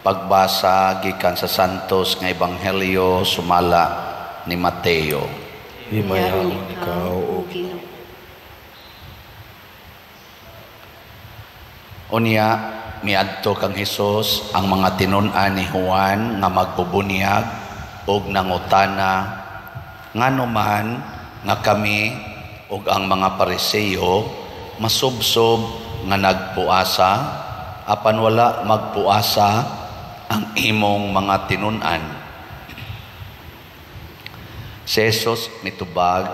Pagbasa gikan sa Santos nga Ebanghelyo sumala ni Mateo. Himayaon ikaw, O Ginoo. Unya miadto kang Hesus ang mga tinun-an ni Juan nga magbubunyag og nangutana, ngano man nga kami ug ang mga Pariseo masubsob nga nagpuasa apan wala magpuasa ang imong mga tinun-an? Si Jesus mitubag,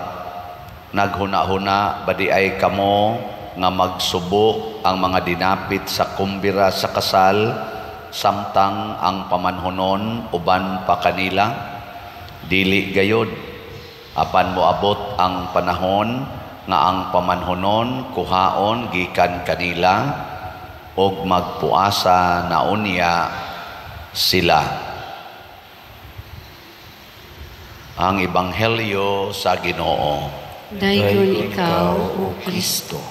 "Naghuna-huna ba diay kamo nga magsubo ang mga dinapit sa kumbira sa kasal samtang ang pamanhonon uban pa kanila? Dili gayod, apan moabot ang panahon nga ang pamanhonon kuhaon gikan kanila ug magpuasa na unya sila." Ang Ebanghelyo sa Ginoo. Dayon ikaw, O Kristo.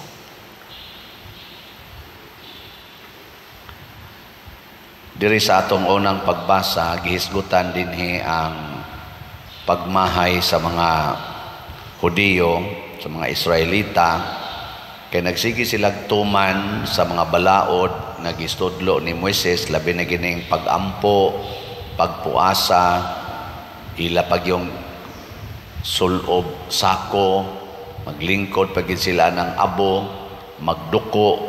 Diri sa atong unang pagbasa, gihisgutan dinhi ang pagmahay sa mga Hudiyo, sa mga Israelita, kay nagsige silag tuman sa mga balaod nga gistudlo ni Moises, labi na gining pagampo, pagpuasa, ila pag yung sulob sako, maglingkod pag sila ng abo, magduko,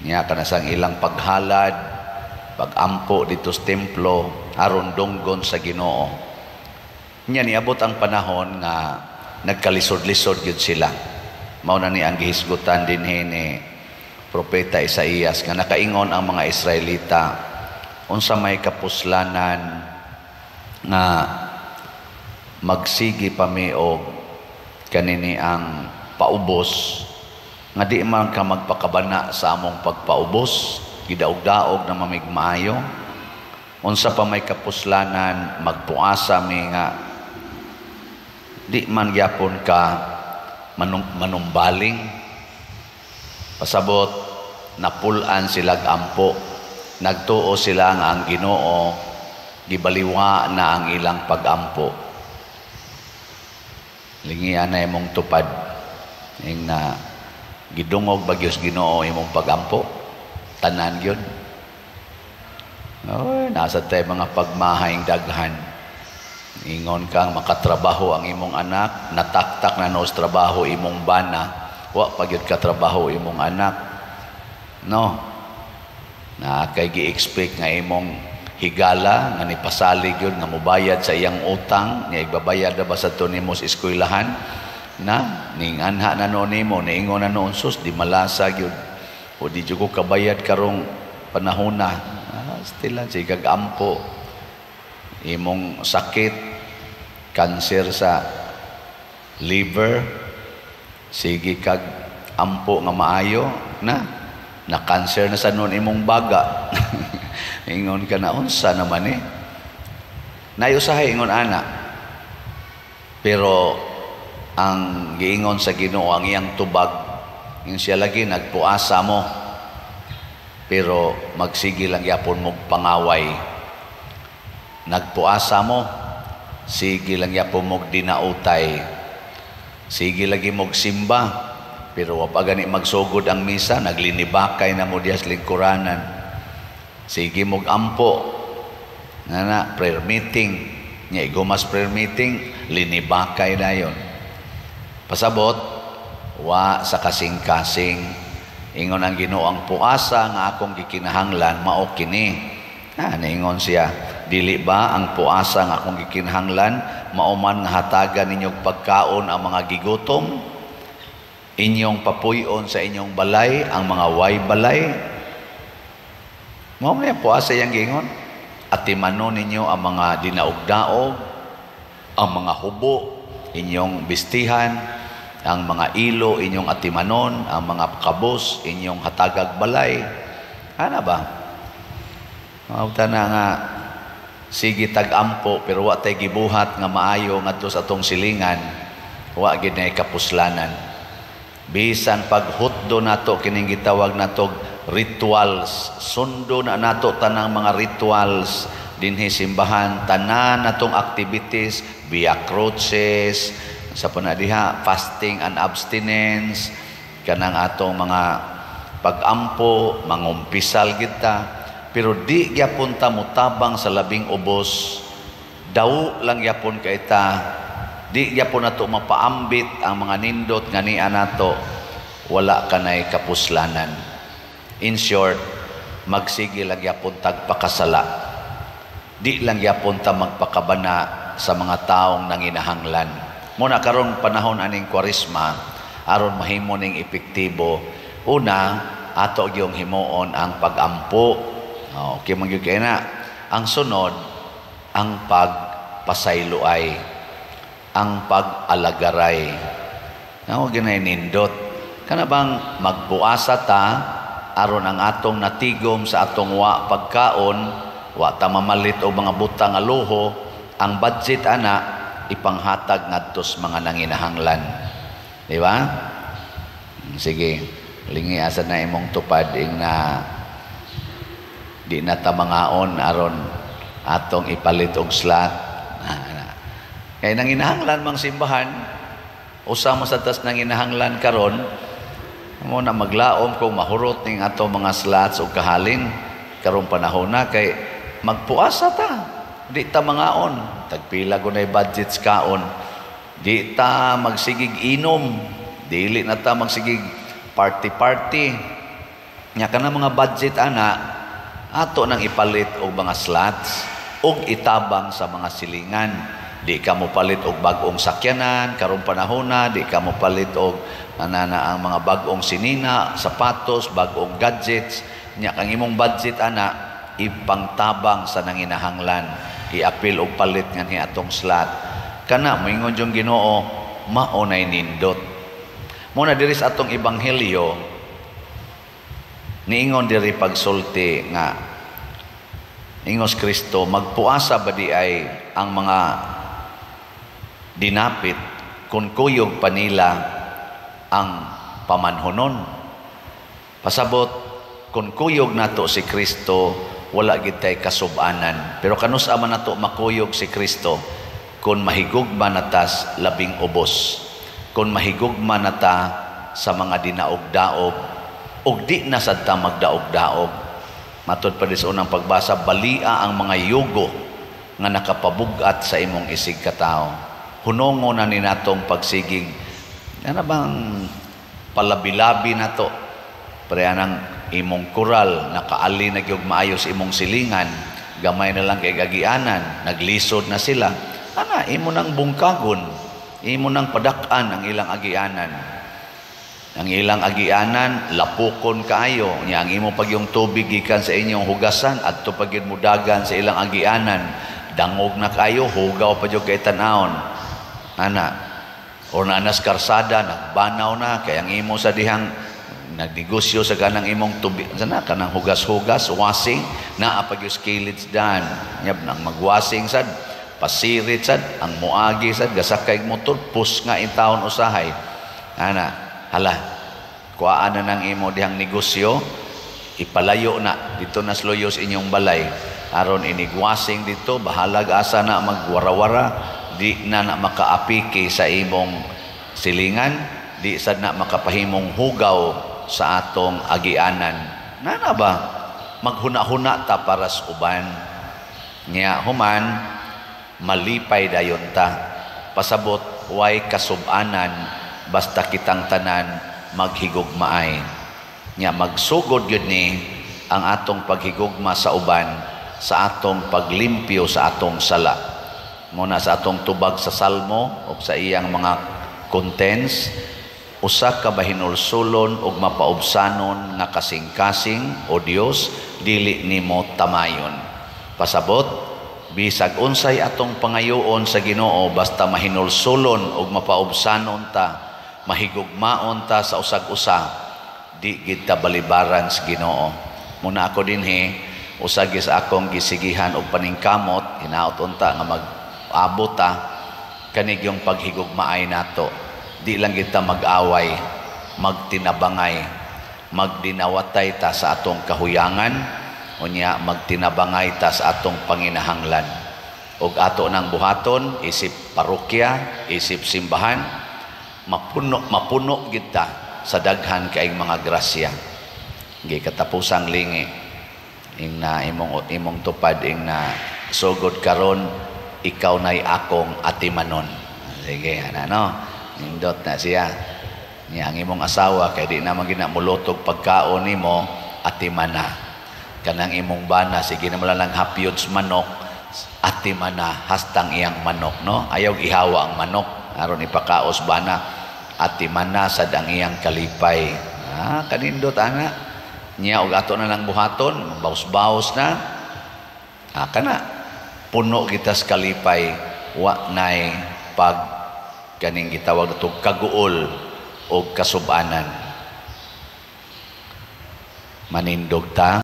niya kanasang ilang paghalad, pagampo dito sa templo, aron dunggon sa Ginoo. Nya niabot ang panahon nga nagkalisod-lisod gyud sila. Mao na ni ang gihisgutan dinhi ni Propeta Isaías nga nakaingon ang mga Israelita, unsa may kapuslanan nga magsigi pa mi og kanini ang paubos, nga di man ka magpakabana sa among pagpaubos, gidaog-daog na mamig maayo. Unsa pa may kapuslanan magpuasa mi nga di man gyapon ka manumbaling. Pasabot napul-an silag ampo, nagtuo sila nga ang Ginoo gibaliwa na ang ilang pagampo. Lingian na imong tupad ing na gidungog bagyos Ginoo imong pagampo, tanan gyud. Oy, nasa tay mga pagmahayng daghan. Ingon kang makatrabaho ang imong anak, nataktak na noos trabaho imong bana, wa pa gyud katrabaho imong anak. No. Na kay gi-expect nga imong higala nga nipasalig gyud nga mobayad sa iyang utang, niya igbabayad na ba sa to nimo sa eskwelahan? Na ninganha na noon nimo, niingon na noon, sus di malasa gyud. O di jud ko kabayad karong panahona. Still lang sige ampo. Imong sakit, kanser sa liver, sige kag ampo nga maayo na, na kanser na sa noon imong baga. Ingon ka na, unsa naman eh. Nayusahay ingon ana. Pero ang giingon sa Ginoo ang iyang tubag, yung siya lagi nagpuasa mo, pero magsige lang yapon mong pangaway. Nagpuasa mo, sige lang yapon mong dinautay. Sige lagi mong simba, pero wa pa gani magsugod ang misa, naglinibakay na mo diha sa lingkuranan. Sige mong ampo, nga na, prayer meeting. Nya igumas prayer meeting, linibakay na yon. Pasabot, wa sa kasing-kasing. Ingon ang Ginoo, ang puasa nga akong gikinahanglan mao kini. Niingon siya, dili ba ang puasa nga akong gikinahanglan mao man nga hatagan ninyong pagkaon ang mga gigutom, inyong papuy-on sa inyong balay ang mga way balay? Mao man ang puasa yang giingon. Atimanon ninyo ang mga dinaog-daog, ang mga hubo inyong bistihan, ang mga ilo inyong atimanon, ang mga kabos inyong hatagag balay. Ana ba? Mauta na nga sige tag-ampo pero wa tay gibuhat nga maayo ngadto sa atong silingan, wa gid nay kapuslanan. Bisan paghutdo nato kining gitawag natog rituals. Sundo na nato tanang mga rituals dinhi simbahan, tanan natong activities, via cruces, sa panadiha, fasting and abstinence, kanang atong mga pagampo, mangumpisal kita, pero di gyapon ta mutabang sa labing ubos, daw lang gyapon kay ta, di gyapon nato mapaambit ang mga nindot nga niya nato, wala kanay kapuslanan. In short, magsige lang gyapon tag pakasala. Di lang gyapon ta magpakabana sa mga taong nanginahanglan. Muna karon panahon aning Kwaresma, aron mahimo ning epektibo, una ato gyung himuon ang pagampo. Okay man gyud kay na. Ang sunod, ang pagpasayloay, ang pag-alagaray. Nao ginay nindot. Kana bang magpuasa ta aron ang atong natigom sa atong wa pagkaon, wa ta mamalit og mga butang nga luho, ang budget ana ipanghatag ngadto sa mga nanginahanglan. Di ba? Sige, lingi asa na imong tupad ing na di na ta mangaon aron atong ipalit og slot. Kay nanginahanglan mang simbahan, usa mo sa tas nanginahanglan karon, mo na maglaom kung mahurot ning ato mga slots og kahalin karong panahon na kay magpuasa ta. Di ta mangaon, tagpila gunay budgets kaon. Di ta magsigig inom, dili na ta magsigig party-party. Nya kana mga budget ana ato nang ipalit og mga slots og itabang sa mga silingan. Di ka mo palit og bag-ong sakyanan karong panahon na, di ka mo palit og anana ang mga bag-ong sinina, sapatos, bag-ong gadgets. Nya kang imong budget ana ipangtabang sa nanginahanglan, iapil og palit nganhi atong slot. Kana moingon yung Ginoo, mao nay nindot. Muna diri sa atong ebanghelyo, niingon diri pagsulti nga ingos Kristo, magpuasa ba di ay ang mga dinapit kung kuyog pa nila ang pamanhonon? Pasabot, kung kuyog nato si Kristo, wala gid tay kasubanan. Pero kanus-a man nato makuyog si Kristo kung mahigugma natas labing ubos, kung mahigugma nata sa mga dinaog-daog ug di na sad ta magdaog-daog. Matud pa sa unang pagbasa, balia ang mga yugo nga nakapabug-at sa imong isig katawo. Hunongo na ni natong pagsigig. Ano bang palabi-labi na to? Pareha ng imong kural, nakaali na gyud maayos imong silingan, gamay na lang kay gagianan, naglisod na sila. Ana, imo nang bungkagon, imo nang padak-an ang ilang agianan. Ang ilang agianan, lapukon kaayo. Nya ang imo pag yung tubig gikan sa inyong hugasan, adto pag yun mudagan sa ilang agianan, dangog na kayo, hugaw pa jud kay tan-awon. Ana, or naanas karsada, nagbanaw na, kaya ang imo sa dihang nagnegosyo sa kanang imong tubig, sana kanang hugas-hugas, wasing, naa pag yung skillets dan. Nyab nang magwasing sad, pasirit sad, ang muagi sad, gasakay motor, pus nga intawon usahay. Ana, hala, kuhaan na ng imo dihang negosyo, ipalayo na, dito na sluyos inyong balay. Aron inigwasing dito, bahalag asa na magwarawara, di na na makaapiki sa imong silingan, di sad na makapahimong hugaw sa atong agianan. Nana ba? Maghuna-huna ta para sa uban. Nya human, malipay dayon ta. Pasabot, way kasubanan, basta kitang tanan maghigugmaay. Nya magsugod yun ni ang atong paghigugma sa uban, sa atong paglimpyo sa atong sala. Muna sa atong tubag sa Salmo o sa iyang mga contents, usa ka bahinulsulon ug mapaubsanon nga kasing-kasing, o Dios, dili nimo tamayon. Pasabot, bisag unsay atong pangayoon sa Ginoo, basta mahinulsulon ug mapaubsanon ta, mahigugmaon ta sa usag-usa, di gid ta balibaran sa Ginoo. Muna ako dinhi, usa gyud sa akong gisigihan og paningkamot, hinaot unta nga mag-abot ta kanig yung paghigugmaay nato. Di lang kita mag-away, magtinabangay. Magdinawatay ta sa atong kahuyangan, unya magtinabangay ta sa atong panginahanglan. Og ato nang buhaton isip parokya, isip simbahan, mapuno mapuno kita sa daghan kaayong mga grasya. Gi katapusang lingi ing na imong imong tupad ing na sugod karon, ikaw nay akong atimanon. Sige, ana, no? Nindot na siya. Niya ang imong asawa kay di naman gina mulutog pagkaon nimo, atimana. Kanang imong bana, sige naman lang hapyods manok, atimana hastang iyang manok, no? Ayaw ihawa ang manok aron ipakaos bana, atimana sad ang iyang kalipay. Ah, kanindot ana. Niya og ato na lang buhaton, baus-baus na. Ah, kana puno kita sa kalipay, wa nay pag kaning gitawag nato kaguol og kasubanan. Manindog ta.